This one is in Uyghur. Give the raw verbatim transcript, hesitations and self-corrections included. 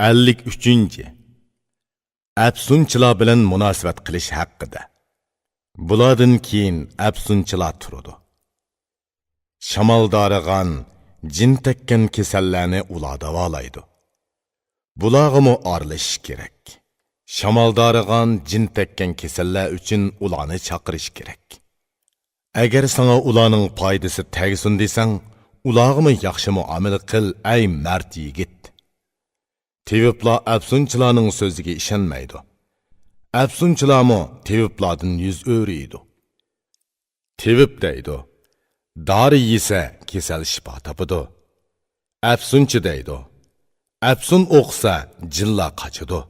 ئەللىك ئۈچىنچى. ئەپسۇنچىلار بىلەن مۇناسىۋەت قىلىش ھەققىدە. بۇلاردىن كېيىن ئەپسۇنچىلار تۇرىدۇ. شامالدارىغان، جىن تەگكەن كېسەللەرنى ئۇلار داۋالايدۇ. بۇلارغىمۇ ئارىلىشىش كېرەك. شامالدارىغان، جىن تەگكەن كېسەللەر ئۈچۈن ئۇلارنى چاقىرىش كېرەك. ئەگەر ساڭا ئۇلارنىڭ پايدىسى تەگسۇن دېسەڭ، ئۇلارغىمۇ ياخشى مۇئامىلە قىل، ئەي مەرد يىگىت. تېۋىپلار ئەپسۇنچىلارنىڭ سۆزىگە ئىشەنمەيدۇ. ئەپسۇنچىلارمۇ تېۋىپلاردىن يۈز ئۆرۈيدۇ. تېۋىپ دەيدۇ: «دارى يېسە كېسەل شىپا تاپىدۇ.» ئەپسۇنچى دەيدۇ: «ئەپسۇن ئوقۇسا جىنلار قاچىدۇ.»